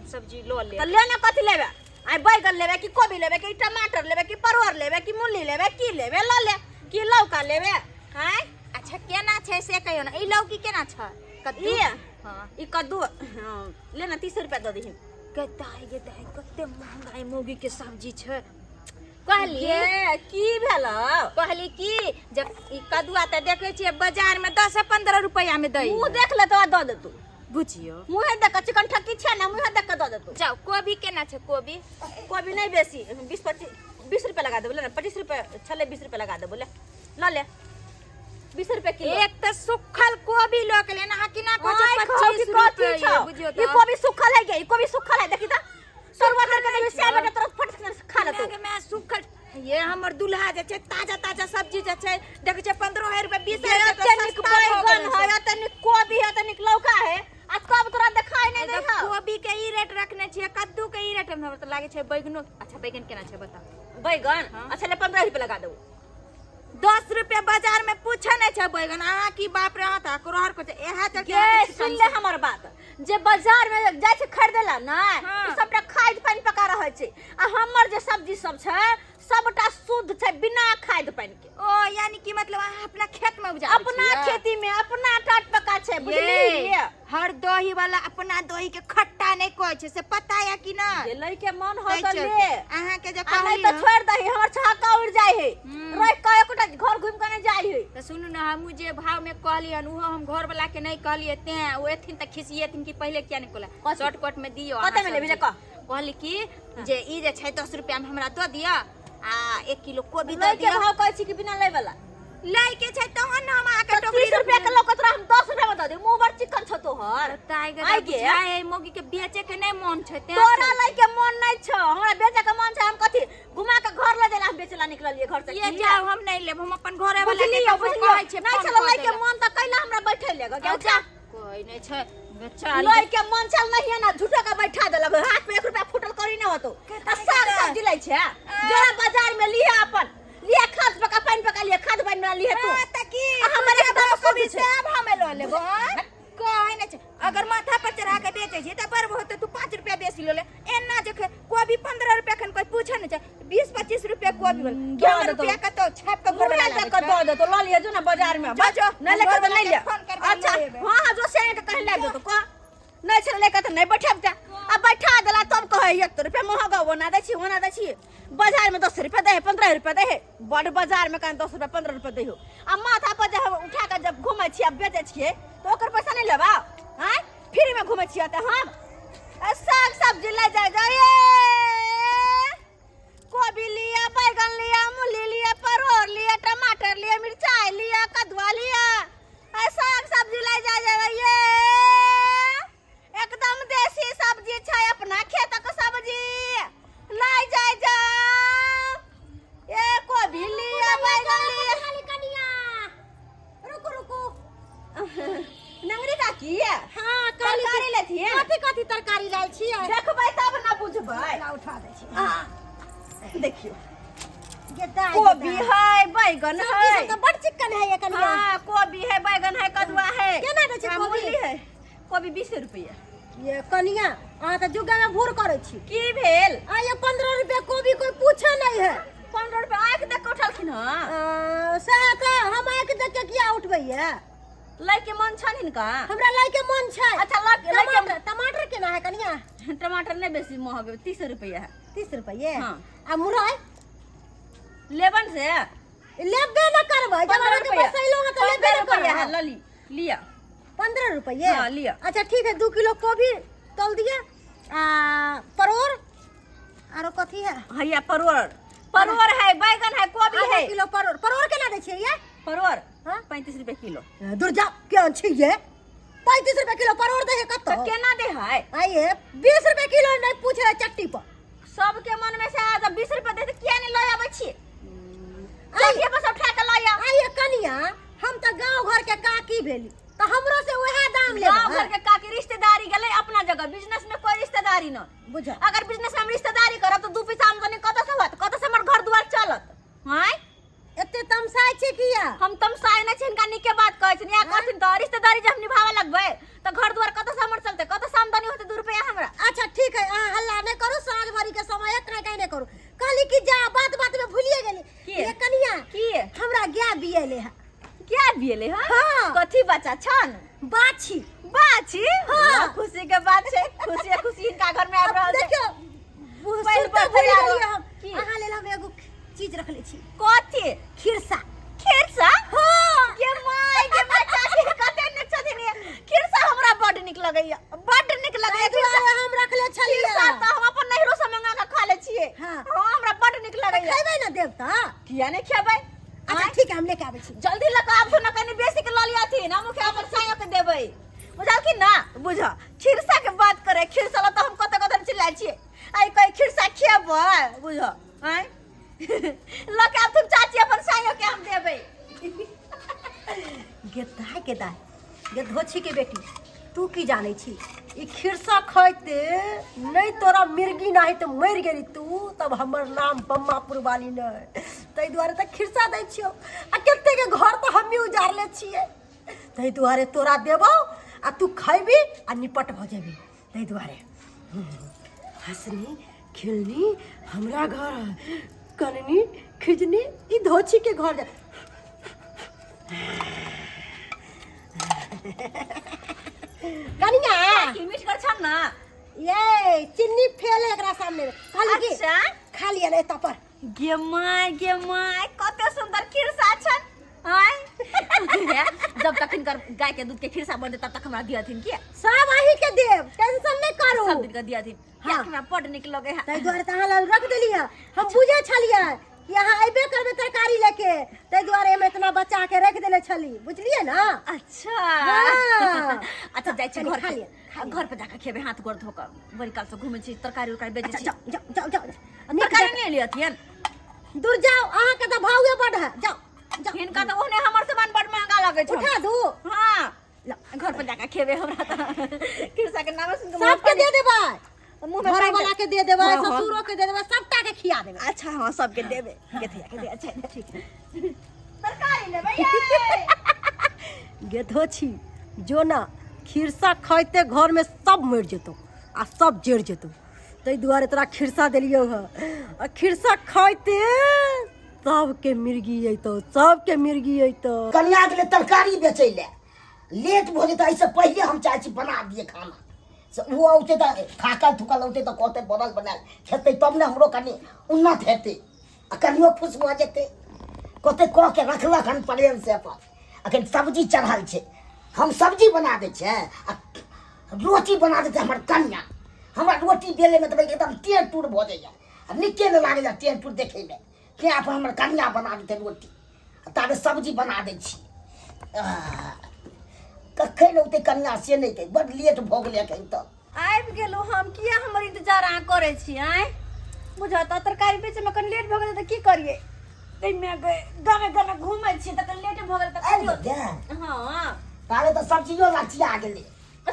सब्जी लऽ लेब। तऽ ले ने, कथी लेबे आइ? बैगन लेबे कि कोबी लेबे कि टमाटर लेबे कि परोड़ लेबे कि मूली लेबे, की लेबे लऽ ले, कि लौका लेबे आँय? अच्छा, केना छै से कहियौ ने, ई लौकी केना छै, कद्दू? ई? हाँ। ई कद्दू, हाँ, ले ने, 30 रुपया दऽ दही। गे दाइ, गे दाइ, कते महंगाई मौगी के सब्जी छै। कहली ये की भेल? कहली कि जब ई कदुआ तऽ देखै छियै बाजार में 10 से 15 रुपया में दै। मुँह देख ले तो दऽ देतू। बुझियौ। मुँहे देख कऽ, चिकन ठक्की छै ने, मुँहे देख कऽ दऽ देतू। जाउ, कोबी केना छै कोबी? कोबी नहि बेसी, 20 25, 20 रुपया लगा देबो। ले ने, 25 रुपया छलै, 20 रुपया लगा देबो। ले लऽ ले, 20 रुपया किलो। एक तऽ सुखल कोबी लऽ के लेना, अहाँ केना कहै आँय छै कहू कि 25 कथी रुपये? छौ? बुझियौ ई तऽ कोबी सुखल है गे, ई कोबी सुखल है, देखी तऽ तरुआ तर के देबी से बेटा तोरा फट से खा लेतौ। के मैं सुखल, ये हमर दूल्हा जे छै ताजा ताजा सब्जी जे छै देखै छै 15 रुपया 20 ये रुपया। एते नीक बैगन है, एते नीक कोबी है, एते नीक लौका है आ तब तोरा देखाई नहीं दे है। कोबी के ई रेट रखने छियै, कद्दू के ई रेट, हमरा तऽ लागै छै बैगनो। अच्छा, बैगन केना छै बताउ? बैगन? हाँ। अच्छा ले, 15 रुपया लगा देबो। 10 रुपया बाजार में पूछे नहीं छै बैगन, अहाँ की बाप रे, अहाँ तऽ अकरोहर को छै इएह चलते ये अहाँके सुन छिकान ले हमर बात, जे बाजार में जाइ छै खरीदे ला ने, हाँ। ओ सबटा खाद पानि पका रहल छै आ हमर जे सब्जी सब छै सबटा शुद्ध छै, बिना खाद पानि के। ओ यानी कि मतलब अहाँ अपना खेत में उपजाबै अपना छियै? खेती में अपना टाट पका छै, बुझलियै? ये, हर दही वाला अपना दही के खट्टा नहीं कहै छै से पता या कि ना? जे लै के मन हो ताहि तऽ चलते ले अहाँके जे आ नहीं कहली तऽ हँ, छोड़ दही, हमर छक्का उड़ जाइ है, रह के एकोटा घर घुमि के नहीं जाइ है। तऽ सुनू ने, हमहूँ जे भाव में कहलियै हन उहो हम घर वाला के नहीं कहलियै, तें ओ एथिन तऽ खिसियेथिन कि पहिले किया नहीं कहला। कथी? शॉर्टकट में दियौ। कते अहाँ में लेबही? सब्जी। ले कह। कहली कि जे ई जे छै 10 रुपया में हमरा दऽ दिअ आ 1 किलो कोबी लै दऽ के दिअ। भाव कहै छी कि बिना लै वाला? लै के छै तहन ने हम अहाँके तऽ टोकरी 30 रुपया के लौका तोरा हम 10 रुपया में दऽ देब, मुँह बड़ चिकन छौ तोहर। ताइ गे। आइ गे। बुझाइ मौगी के बेचे के नहीं मन छै तें तोरा से। लै के मन नहीं छौ, हमरा बेचे के मन छै। हम कथी घुमा के घर लऽ जाय ला हम बेचे ला निकललियै घर से ये की? जाओ, हम नहीं लेब, हम अपन घरे वाला के बुझलियौ? ककरो बुझलियौ? कहै छियै नहीं फोन छलै कऽ लै के दैला। मन तऽ कैला हमरा बैठे ले गे? अच्छा, कोई नहीं छै बेचारी। लै के मन छल नहीं है ना, झूठो के बैठा देलक, हाथ में 1 रुपया फूटल करी नहीं होतो आ साग सब्जी लै छै जोड़ा बाजार में लिहे, अपन लिहे, खाद पका पानि पका लिहे, खाद पानि में लिहे तू। हाँ, तऽ की आ हमर तू जे एकदम भाव शुद्ध कहबी छै। से भाव में लऽ लेबो, हाँ? कहै नहि छै, अगर माथा पर चढ़ा के बेचै छी तऽ बड़ बहुत तू 5 रुपया बेसी लऽ ले। एना जे कोबी 15 रुपया खन कोई पूछे नहि छै, 20 25 रुपया कोबी बोल दऽ कि हमर देतौ। रुपया कतौ छापि कऽ घर मुँहे वाला देख कऽ दऽ देतौ, लऽ लिहे जो ना बाजार में। जो, जो, नहीं लेके तऽ नहीं ले। फोन करके अच्छा। लऽ लेबै। हाँ हाँ, जो से के कहीं ले जेतौ कह, नहीं छलै लेके तऽ नहीं बैठब जा आ बैठा देला तब कहै 1 रुपया महग ओना दै छी, ओना दै छी। बाजार में 10 रुपया दै है, 15 रुपया दै है, बड़ बाजार में कहीं 10 रुपया 15 रुपया दै हो आ माथा पर जे हम उठा के जब घूमै छियै आ बेचै छियै तऽ ओकर पैसा नहीं लेबा आँय? फ्री में घूमै छियै तऽ हम आ साग सब्जी ले जाय जाय, कोबी लिया, बैगन लिया, मूली लिया, परोड़ लिया, टमाटर लिया, मिरचाई लिया, कदुआ लिया आ साग सब्जी ले जाय जाय। ये एकदम देसी सब्जी छै, अपना खेतक सब्जी, लै जाय जाओ। ए कोबी लिया, बैगन लिया। खाली कनिया, रुकू रुकू। नंगरी काकी। हाँ, कहली। तरकारी लेथिए? कथी कथी तरकारी लायल छियै? देखबै तब ना बुझबै। ला, उठा दै छी। आ, देखियौ। गे दाइ, गे कोबी दाइ। है, बैगन सब्जी है। सब तऽ बड़ चिक्कन है ये कनिया। हाँ, कोबी है, बैगन है, कदुआ है। केना दै छै आ, कोबी? मूली है। कोबी 20 रुपया। ये कनिया, अहाँ तऽ जुगा में भूर करै छी। की भेल? आ ये 15 रुपया कोबी कोई पूछे नहीं है। 15 रुपया आँखि देख के उठलखिन हँ। सएह तऽ हम आँखि देख के किया उठबैया? लै के मन छनि हिनका? हमरा लै के मन छै। अच्छा, लै के टमाटर, टमाटर केना है कनिया? टमाटर नहीं बेसी महग, 30 रुपया है। 30 रुपये? हाँ। आ मुरई? लेबन से? लेबे न करबै जब 15 अहाँके रुपया। बसैलो हँ तऽ लेबे 15 न रुपया है, करबै। लली लिया। 15 रुपये? हाँ, लिअ। अच्छा ठीक है, 2 किलो कोबी तौल दिअ आ परोड़, आरो कथी है? हैया परोड़, परोड़ है, बैगन है, कोबी आधा है। किलो परोड़। परोड़ केना दै छियै ये? परोड़? हाँ? 35 रुपये किलो। दूर जा, केहन छी ये, 35 रुपए किलो परोड़ दै है तऽ कतौ? केना दे है? आइए 20 रुपए किलो नहीं पूछे है चट्टी पर। सबके मन में से आ 20 रुपये दे तऽ किया नहीं लऽ आबै छी? आइ चौकिए पर से उठा के लऽ आउ। आइए कनिया, हम तऽ गांव घर के काकी भेली तऽ हमरो से वएह दाम गाँव लेबै। घर के काकी रिश्तेदारी गेलै अपना जगह, बिजनेस में कोई रिश्तेदारी न। बुझ, अगर बिजनेस में हम रिश्तेदारी करब तऽ 2 पैसा आमदनी कतऽ से होत, कतऽ से हमर घर दुआर चलत आँय? एते तमसाइ छै किया? हम तमसाइ नहि छी, हिनका नीके बात कहै छी। इएह कहथिन तऽ रिश्तेदारी जे हम निभाबऽ लगबै तऽ घर दुआर कतऽ से हमर चलतै, कतऽ से आमदनी होतै 2 रुपया हमरा? अच्छा ठीक है। करू। कहली कि जा बात बात में भूलिए गेली। की? ये कनिया की हमरा गाय बियले है। क्या बियले? हाँ हाँ। कथी बच्चा छन? बाछी। बाछी? हाँ। वाह, खुशी के बात छै, खुशी खुशी हिनका घर में आबि रहल छै। देखियौ पहिल सुनते बार भूलि तैयार गेलियै हो। हम। की? अहाँ लेल हम एगो चीज रखले छी। कथी? खिरसा। खिरसा? हाँ। गे my, गे my, चाची कते नीक छथिन ये। खिरसा हमरा बड नीक लगैया, बड नीक लगैया ताहि खिरसा। दुआरे हम रखले छलियै। खिरसा तऽ हम अपन नैहरो से मंगा के खा ले छियै। हाँ। हाँ, हमरा बड नीक लगैया। खेबै ने देब तऽ? किया नहि खेबै? अच्छा ठीक है, हम लेके आबै छी। जल्दी लऽ कऽ आबथु ने, कनि बेसी के लऽ लियथिन, हम अपन साइयो के देबै, बुझलखिन ना? बुझ खिरसा के बात करे, खिरसा लऽ तऽ हम कतऽ कतऽ चिल्लाइ छियै, आइ कहै खिरसा खेबै, बुझ आँय लऽ के आबथुन चाची, अपन साइयो के हम देबै। गे दाय, गे दाय, गे धोछी के बेटी, तू की जानै छी ई खिरसा खैते नहि तोरा मिर्गी नाही तऽ मरि गेली तू, तब हमर नाम बम्मापुर वाली नहि। ताहि दुआरे तऽ खिरसा दै छियौ, आ कते के घर तऽ हमही उजारले छियै, ताहि दुआरे तोरा देबौ आ तू खैबी आ निपट भऽ जेबी, ताहि दुआरे। हंसनी खिलनी हमरा घर, कननी खिजनी ई धोछी के घर जा। कनिया की मीठ कर छन ना? ये चिन्नी फेल है एकरा सामने में। खाली की? अच्छा। खा लिया ने एतऽ पर। गे my, गे my, कते सुंदर खिरसा छन। आय जब तक हिनकर गाय के दूध के खिरसा बनतै तब तक हमरा दियथिन की? सब अहीं के देब, टेंशन नहीं करू। सब दिन के दियथिन। हाँ। हमरा बड नीक लगे है। ताहि दुआरे तऽ अहाँ लग रख देली है। हम बुझे छलियै कि अहाँ अयबे करबै तरकारी लेके, ताहि दुआरे हम इतना बचा के रख देने छली, बुझलियै ना? अच्छा। हाँ। अच्छा जाइ छी कनि घर खा पे। लिअ, खा लिअ। घर पे जाके खेबै, हाथ गोर धो कऽ, बड़ी काल से घूमै छी, तरकारी उरकारी बेचै अच्छा छी। जाओ जाओ जाओ जाओ, नीक तरकारी जकाँ- नहि लियथिन। दूर जाओ, अहाँके तऽ भावे बड है, जाओ जाओ। हिनका तऽ ओहने हमर सामान बड महंगा लगै छै। उठा दू। हाँ, घर पर जाके खेबै, हमरा तऽ खिरसा के नामे सुन के मुँह सबके पानि- दे देबै, मुँह में घरो पानि वाला के दे देबै, हाँ, हाँ। ससुरो के दे देबै, सबटा के खिया देबै। अच्छा हाँ, सबके देबै, गेथिया के दे। अच्छा ठीक है, तरकारी लेबै ये। गेधो छी जो ना, खिरसा खाइते घर में सब मरि जेतौ आ सब जरि जेतौ, ताहि दुआरे तोरा खिरसा देलियौ हँ, आ खिरसा खाइते सबके मिर्गी अयतौ, सबके मिर्गी अयतौ। कनिया गेलै तरकारी बेचै लए, लेट भऽ जेतै, एहिसँ पहिले हम चाहै छी बना दियै खाना, से ओ औतै तऽ थाकल थुकल औतै तऽ कहतै बनल बनायल खेतै, तब ने हमरो कनि उन्नत हेतै आ कनियो खुश भऽ जेतै, कहतै कऽ के रखलक हन प्रेमसँ अपन। अखन सब्जी चढ़ल छै, हम सब्जी बना दै छियै आ रोटी बना देतै हमर कनिया। हमरा रोटी बेलैमे तऽ एकदम टेढ़ टूर भऽ जाइए आ नीके नहि लागैए टेढ़ टूर देखैमे, तेँ अपन हमर कनिया बना देतै रोटी, आ ताबे सब्जी बना दै छी। कखन औतै कनिया से नहि कहै, बड लेट भऽ गेलै एखन तक। आबि गेलहुँ हम, किया हमर इंतजार अहाँ करै छी? आँय बुझऽ तऽ तरकारी बेचैमे कनि लेट भऽ गेलै तऽ की करियै, ताहिमे गामे गामे घूमै छियै तऽ कनि लेट भऽ गेलै तऽ आबि कहियो। गेलै? हाँ। ताबे तऽ सब्जियो लचिया गेलै।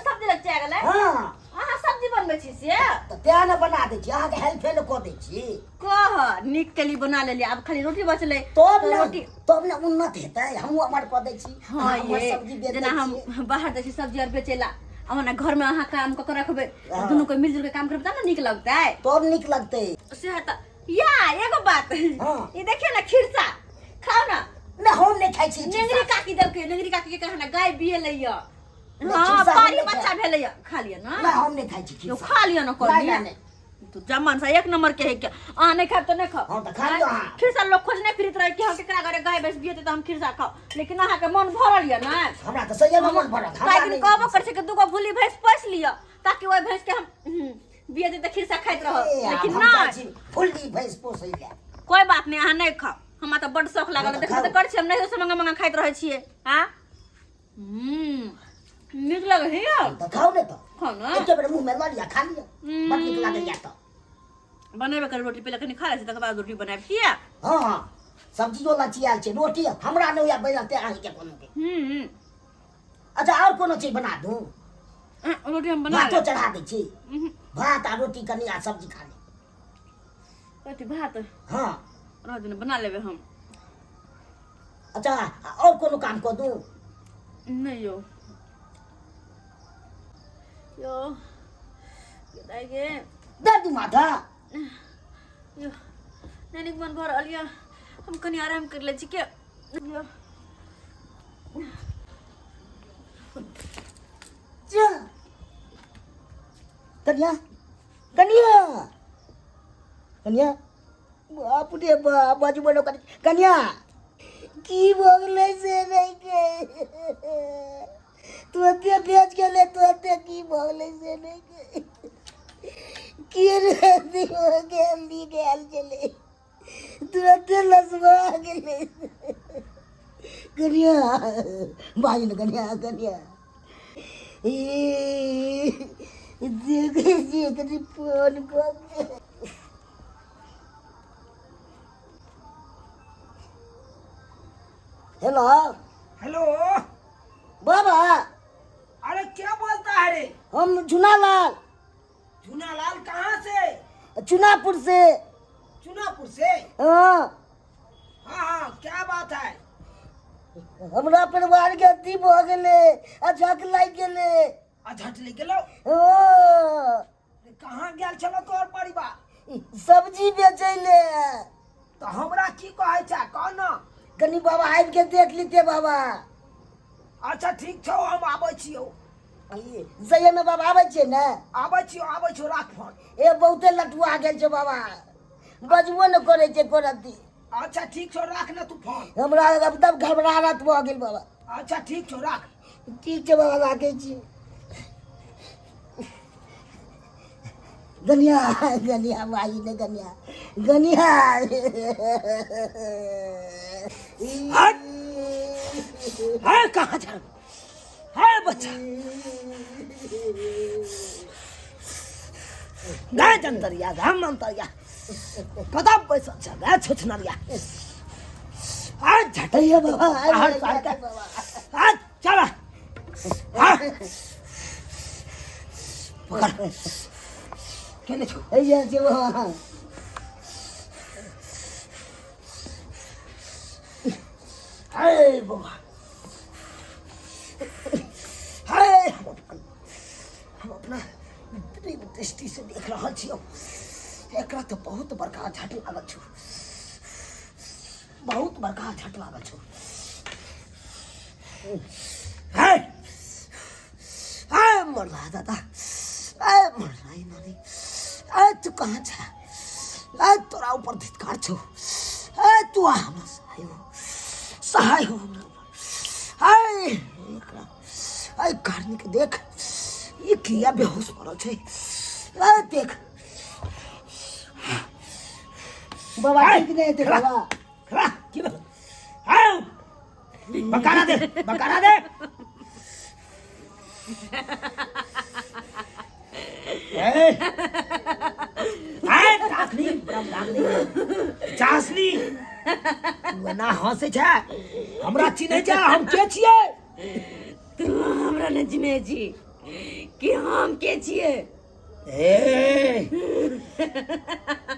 सब्जी लचिया गेलै? हाँ। अहाँ सब्जी बनबै छी से? तऽ तेँ ने बना दै छी, अहाँके हेल्पे ने कऽ दै छी। कह नीक केली बना लेलियै, आब खाली रोटी बचलै। तब तऽ ने रोटी तब ने उन्नत हेतै, हमहूँ अमर कऽ दै छी। हाँ, अहाँ हमर ये सब्जी बेच जेना दै हम छियै। बाहर जाइ छी सब्जी आर बेचै ला, आ ओना घरमे अहाँ काम कऽ के रखबै, हाँ। दुनू कोइ मिलजुल के काम करबै तब ने नीक लगतै। तब नीक लगतै। से तऽ या एगो बात। हाँ। ई देखियौ ने खिरसा खाउ ने। नहि, हम नहि खाइ छी नेंगरी खिरसा। काकी देलकै, नेंगरी काकी के कहना गाय बियलै यऽ। नहि, हाँ, खिरसा हम पारी नहि बच्चा खाइ। भेलै यऽ, खा लिअ ने। नहि, हम नहि खाइ छी यौ, खिरसा। खा लिअ ने। नहि, कहलियै नहि, नहि। तू जमन से एक नंबर के है के, अहाँ नहीं खाब तो नहीं खाओ। हाँ, तऽ खा लिअ अहाँ। खिरसा लोग खोजने फिरत रहे कि हम केकरा घरे गाय भैंस बियते तऽ हम खिरसा खाओ, लेकिन अहाँ के मन भरल यऽ ने? हमरा तऽ सहिए मे मन भरल। हमरा काहे दिन नहि- कहबो करै छै कि दूगो भूली भैंस पोसि लिअ ताकि ओहि भैंस के हम बियते तऽ खिरसा खाइत रहब, ए, आब लेकिन हम नहि। जाइ छी फुल्ली भैंस पोसै लए। कोई बात नहीं, अहाँ नहीं खाओ, हमरा तऽ बड्ड शौक लागल। हाँ, तऽ देखबे तऽ खाउ। करै छी, हम नहीं से मंगा मंगा खाइत रहै छियै। हाँ, नीक लगै है यौ। तऽ खाउ ने तऽ। खाउ ने। एके बेर मुँह मे लऽ लिअ, खा लिअ, बड नीक लागैया तऽ। बनेबे कर रोटी, पहिले कनि खा लै छी तकर बाद रोटी बनायब, किया? हँ हँ, सब्जियो लचियाल छै, रोटी हमरा नहि होइया बनल तेँ अहीँके कोनो के। अच्छा, आओर कोनो चीज बना दू? रोटी हम बना भातो लेब। चढ़ा दै छी। भात आ रोटी कनि आ सब्जी खा ले। कथी भात? हँ। रह दिन, बना लेबै हम। अच्छा, आओर कोनो काम कऽ दू? नहि यौ, यौ दाइ गे। दे दू माथा। यो नहि नीक मन भऽ रहल यऽ, हम कनि आराम करि लै छी के। यो। जा कनिया, कनिया, कनिया, बाप रे बाप, बजबो न करी। कनिया, की भऽ गेलै से नहि के तुरन्ते बेच गेलै, तुरन्ते की भऽ गेलै से नहि के की रे गेल गेल छलै, तुरन्ते लसवा गेलै। कनिया, बाजू ने कनिया, कनिया, ई देखै छियै कनि फोन कऽ के। हेलो। हेलो। बाबा। अरे क्या बोलता है रे? हम झुनालाल। झुनालाल कहाँ से? चुनापुर से। चुनापुर से? हाँ। हाँ हाँ, क्या बात है? हमरा परिवार के अथी भऽ गेलै, आ झक लागि गेलै। आ झट लागि गेलौ? हाँ। कहाँ गेल छलौ तोहर परिवार? सब्जी बेचै ले। तऽ हमरा की कहै छै, कह न। कनि बाबा आबि के देख लीते बाबा। अच्छा ठीक छौ, हम आबै छियौ। सही में बाबा आबै छियै ने? आबै छियौ, आबै छियौ, राख फोन। ए बहुते लटुआ गेल छै बाबा, बजबो ने करै छै एको रत्ती। अच्छा ठीक छौ, राख ने तू फोन। हमरा एकदम घबराहट भऽ गेल बाबा। अच्छा ठीक छौ, राख। ठीक छै बाबा, राखै छी। गनिया, गनिया माई ने, गनिया, गनिया। हट! है कहाँ जा है बच्चा? गाय जंतरिया, गाय मंतरिया, कतऽ बैसल छ गाय छुछनरिया? आ झटैया बाबा, हर साल के। आ चल, आ पकड़, केने छौ? हैया छै बाबा। हे बाबा, हे, हम अपना दिव्य दृष्टि से देख रहल छियौ, एकरा तऽ बहुत बड़का झट लागल छौ, बहुत बड़का झट लागल छौ। हे हे मरला दादा, ए मरला ई नानी, ए तू कहाँ छ? ए तोरा ऊपर धिक्कार छौ। ए तू आ हमरा सहाय हो, सहाय हो हमरा ऊपर। ए एकरा, ए कारनी के देख, ई किया बेहोश पड़ल छै? ए देख। बाबा ठीक नहि हेतै बाबा। खड़ा की भेल? आउ बकारा दे, बकारा दे। ए ए डाकनी, डाकनी, चासनी, तू एना हंसै छै? हमरा चिन्है छै हम के छियै? तू हमरा नहि चिन्है छी कि हम के छियै? ए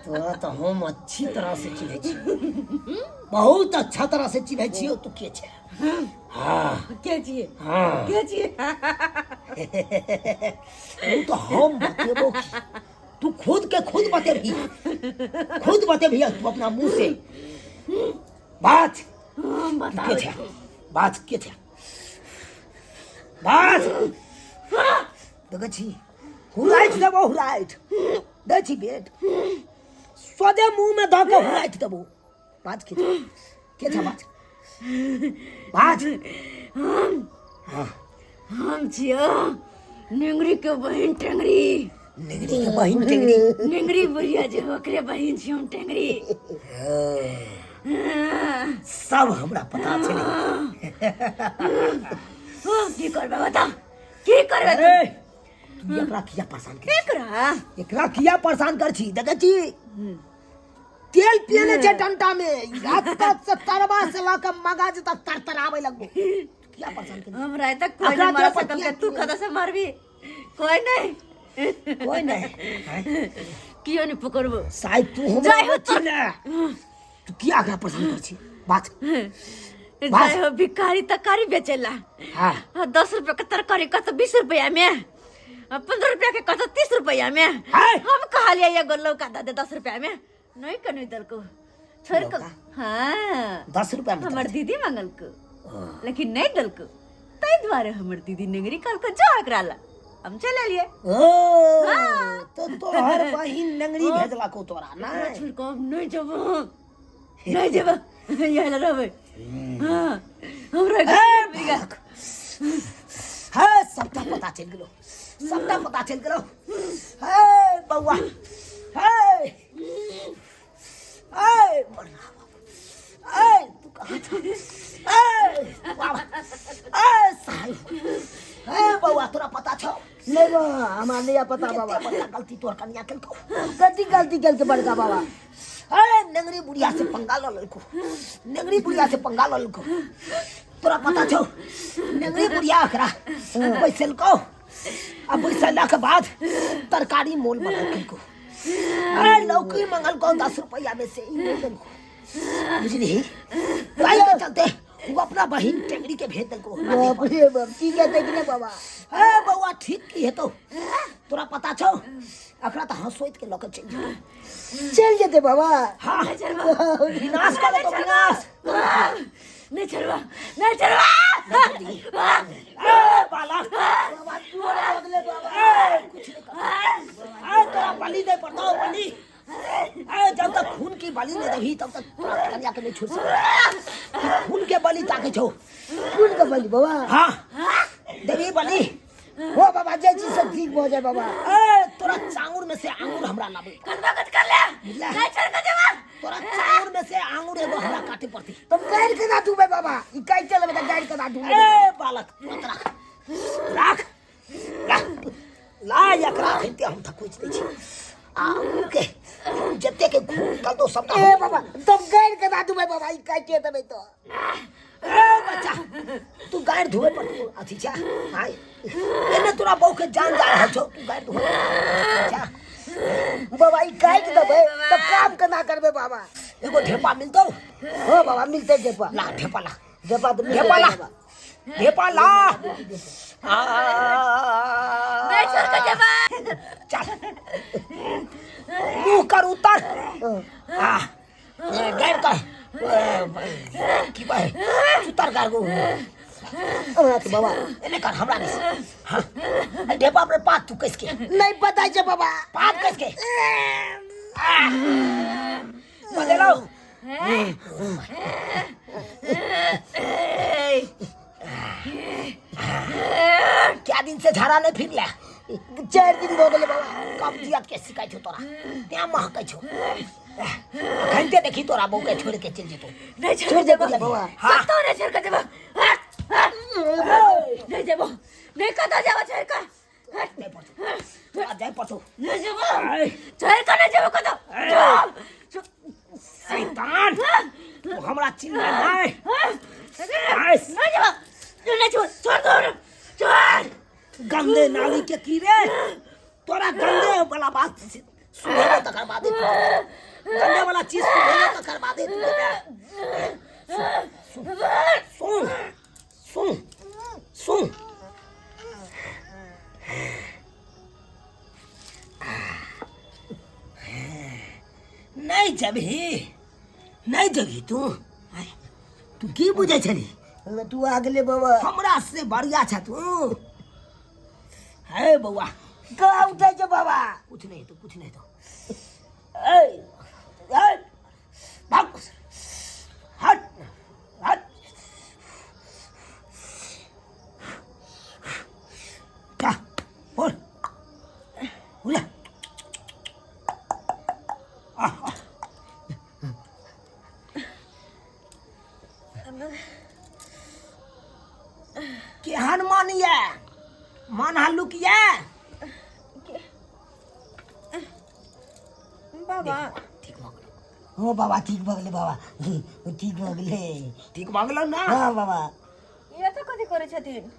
तोरा तऽ हम अच्छी तरह से चिन्है छी, बहुत अच्छा तरह से चिन्है छियौ, तू के छै? हाँ। के छियै? हाँ। के छियै? उ तऽ हम बतेबो की, तू खुद के खुद बतेबही, खुद बतेबही तू अपना मुंह से बात। हम तू बताबै के छै? बात के छै? बात देखै छी, हुराइट देबो, हुराइट दै छी, बेट सोझे मुंह में दऽ के हुराइट देबो। बात के छै? के छै? बात, बात। हम छियौ निंगरी के बहिन टेंगरी। निगरी के बहिन टेंगरी? निंगरी बुढ़िया जे, ओकरे बहिन छी हम टेंगरी। सब हमरा पता छै। ओ, की करबै बता, की करबै तू? अरे तू एकरा किया परेशान कर? एकरा? एकरा किया परेशान कर छी? देखै छी, तेल पियने छै डंटा में, रात से तरवा से लऽ के मगज तक तरतराबै लगबो। किया परेशान कर? हमरा एतऽ कोई एकरा नहीं मार देह पर सकल किया? तू कतऽ से मारबी? कोई नहीं, कोई नहीं। कियो नहीं पकड़बो। शायद तू हमरा जाय हो। नहि चिन्ह, तू किया एकरा परेशान कर छी? बात। जाय हो, भिखारी तरकारी बेचेला। हाँ। आ, 10 रुपया के तरकारी कत 20 रुपया में, आ, 15 रुपया के कत 30 रुपया में। है? हम कहलिए एगो लौका दे दे 10 रुपया में, नहीं कने देलको छोड़ के लौका? हाँ 10 रुपया में हमर दीदी मंगलको लेकिन नहीं देलको ताहि दुआरे हमर दीदी नेंगरी कहलको जा एकरा ला हम चलि एलियै ओ तो तोहर बहिन नंगरी भेजलको तोरा एकरा नहि छोड़ के हम नहीं जेबो नहीं जेबो यहाँ ला रहबै हाँ हमरा ए, बालक। हे सबटा पता चलि गेलो सबटा पता चलि गेलो हे बौआ हे ए बड़ा ए तू कहाँ छौ ए बाबा ए साहब ए बौआ तोरा पता छौ नहीं बाबा हमारा नहीं पता बाबा कते बड़का गलती तोहर कनिया केलकौ कथी गलती केलकै बड़का बाबा ए नेंगरी बुढ़िया से पंगा ल लेलको नेंगरी बुढ़िया से पंगा ल लेलको तोरा पता छौ नेंगरी बुढ़िया एकरा बैसेलको आ बैसला के बाद तरकारी मोल बना अरे लौकी मंगल को 10 रुपया में से ई नहीं देलको बुझली ताई के चलते वो अपना बहिन टेंगरी के भेज देलको बाप रे बाप ठीक है कि नहीं बाबा ए बौआ ठीक की हेतौ तोरा पता छौ एकरा तऽ हंसोइत के लऽ के चलि जेतौ चल जेते बाबा हाँ विनाश कर देतौ विनाश नहीं छोड़वा नहीं छोड़वा ए बालक बाबा जोर लगले बाबा ए कुछ नहीं कर ए तोरा बलि दे पड़तौ बलि ए जब तक खून की बलि नहीं देबही तब तक तोरा कन्या के नहीं छोड़ सकत खून के बलि ताके छौ खून के बलि बाबा हाँ देबही बलि हो बाबा जे चीज सब ठीक भऽ जाए बाबा ए तोरा चांगुर में से आंगुर हमरा लाबे कदमा कद कर ले बुझला नहीं छोड़ के जेबा तोरा चांगुर में से आंगुर एगो हमरा काटे पड़ती तब गाड़ि केना धुबै बाबा ई काटि लेबै तऽ गाड़ि केना धुबै ए बालक तुरंत राख राख ला ला एकरा अखन हम थकुच दै छी आ के जते के खून निकलतो सबटा ए बाबा तब गाड़ि केना धुबै बाबा ई काटि देबै तऽ ए बच्चा तू गाड़ि धोए पर तू अथी छा हाय एने तोरा बहू के जान जा रहल छौ तू गाड़ि धोए जा बाबा ई काटि देबै तब काम केना करबै बाबा एगो ढेपा मिलतौ हो बाबा मिलतै ढेपा ला ढेपा ला ढेपा तऽ मिलतै ढेपा ला बाबा ढेपा ला आ नहीं छोड़ के जेबा चल मुंह कर उतर आ गैर कर की कहे उतर कर गो हमरा के बाबा एने कर हमरा नहीं हाँ ढेपा पर पात तू कस के नहीं पता छै बाबा पात कस के बदलो क्या दिन से झाड़ा नहीं फिर 4 दिन भऽ गेलै बाबा कब्जियत के शिकायत छौ तोरा तें महकै छौ घंटे देखी तोरा बहू के छोड़ के चलि जेतौ नहीं छोड़ छोड़ के जेबा देबै बाबा हाँ कतौ नहीं छोड़ के जेबा नहीं जेबो नहीं कतौ जेबो छोड़ के जाय पड़तौ तोरा जाय पड़तौ नहीं जेबो छोड़ के नहीं जेबो कतौ शैतान तू हमरा चिन्ह नहीं नहीं जेबो नहीं छोड़ छोड़ दो छोड़ गंदे नाली के कीड़े तोरा गंदे वाला बात सुनेबो तकर बादे तू गंदे वाला चीज सुनेबो तकर बादे तू सुन सुन सुन नहीं जबही नहीं जबही तू तू की बुझै छली तू आगले बाबा हमरा से बढ़िया छ तू है बौआ कहाँ उठै छै बाबा कुछ नहीं तो कुछ नहीं तो ए ए भाग हट हट जा बोल बोला आ आ केहन मन ये मन हल्लुक ये बाबा ठीक भऽ गेलौ हो बाबा ठीक भऽ गेलै बाबा ठीक भऽ गेलै ठीक भऽ गेलौ ना हाँ बाबा ई तऽ कथी करै छथिन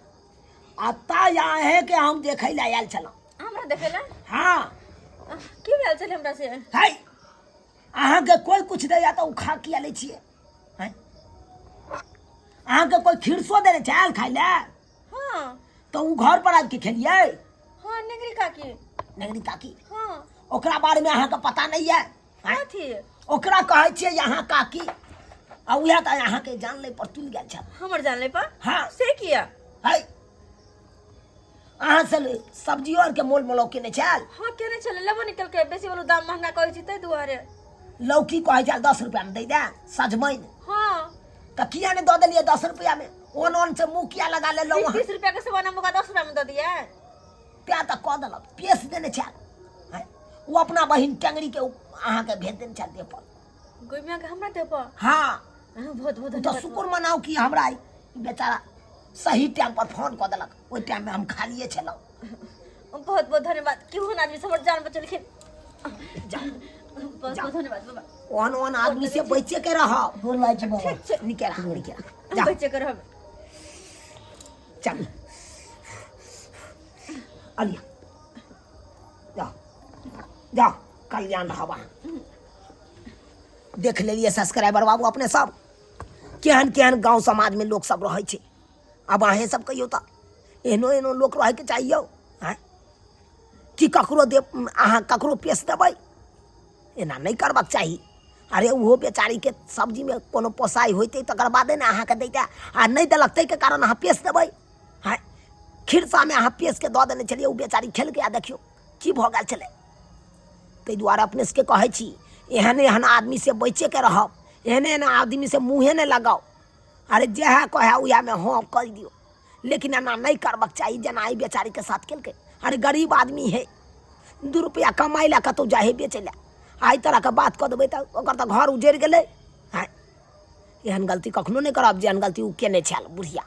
अत्ता यहाँ के हम देखै लए आयल छलहुँ हमरा देखै लए हाँ की भेल छलै हमरा से है अहाँके कोइ कुछ दैया तऽ ओ खा किया लै छियै हैं? अहाँके कोइ खीरसो देने छै आयल खाइ लए हाँ तऽ ओ घर पर आबि के खेलियै हाँ नेगरी काकी नगरी काकी हाँ ओकरा बारे में अहाँके पता नहीं है कथी? ओकरा कहै छियै अहाँ काकी, आ उएह तऽ अहाँके जान लै पर तुलि गेल छल। हमर जान लै पर? हाँ। से किया? है, अहाँ से सब्जियो आरके मोल मोलौ केने छल? हाँ, केने छलै, लेबो निकल के बेसी वाला दाम महंगा कहै छी ताहि दुआरे। लौकी कहै छल 10 रुपया में दै दे सजमनि। हाँ। तऽ किया नहि दऽ देलियै 10 रुपया में? ओन ओन से मुँह किया लगा लेलहुँ अहाँ? 30 रुपया के सामान हम ओकरा 10 रुपया में दऽ दियै? तें तऽ कऽ देलक, पेश देने छल। हैं? ओ अपना बहिन टेंगरी के अहाँके भेज देने छल देह पर। गोमिया के हमरा देह पर? हाँ। अहाँ बहुत बहुत ओ तऽ धन्यवाद। शुक्र मनाउ कि हमरा ई बेचारा सही टाइम पर फोन कऽ देलक, ओहि टाइम में हम खालिए छलहुँ। बहुत बहुत धन्यवाद, केहन आदमी से हमर जान बचेलखिन। जाउ। बहुत बहुत धन्यवाद बाबा। ओहन ओहन आदमी से बचे के रहब। गोर लागै छी बाबा। ठीक छै। निके रह, निके रह, जा। बचे के रहब। चल अलिया, जाओ जाओ, कल्याण रहब अहाँ। देख लेलियै सब्सक्राइबर बाबू अपने सब, केहन केहन गाँव समाजमे लोक सब रहै छै। आब अहेँ सब कहियौ तऽ एहनो एहनो लोक रहैके चाही यौ? आँय, कि ककरो दे अहाँ ककरो पेश देबै? एना नहि करबाक चाही। अरे, ओहो बेचारीके सब्जीमे कोनो पोसाइ होइतै तकर बादे ने अहाँके दैतै, आ नहि देलक ताहिके कारण अहाँ पेश देबै? आँय, खिरसामे अहाँ पेशके दऽ देने छलियै, ओ बेचारी खेलकै आ देखियौ की भऽ गेल छलै। ताहि दुआरे अपने सबके कहै छी, एहन एहन आदमीसँ बचिएके रहब, एहन एहन आदमीसँ मुँहे नहि लगाउ। अरे, जएह कहए उएहमे हँ कहि दियौ, लेकिन एना नहि करबाक चाही जेना एहि बेचारीके साथ केलकै। अरे, गरीब आदमी है, 2 रुपैआ कमाइ लए कतहु जाइ हइ बेचै लए, आ एहि तरहके बात कऽ देबै तऽ ओकर तऽ घर उजड़ि गेलै। आँय, एहन गलती कखनो नहि करब जेहन गलती ओ केने छल बुढ़िया।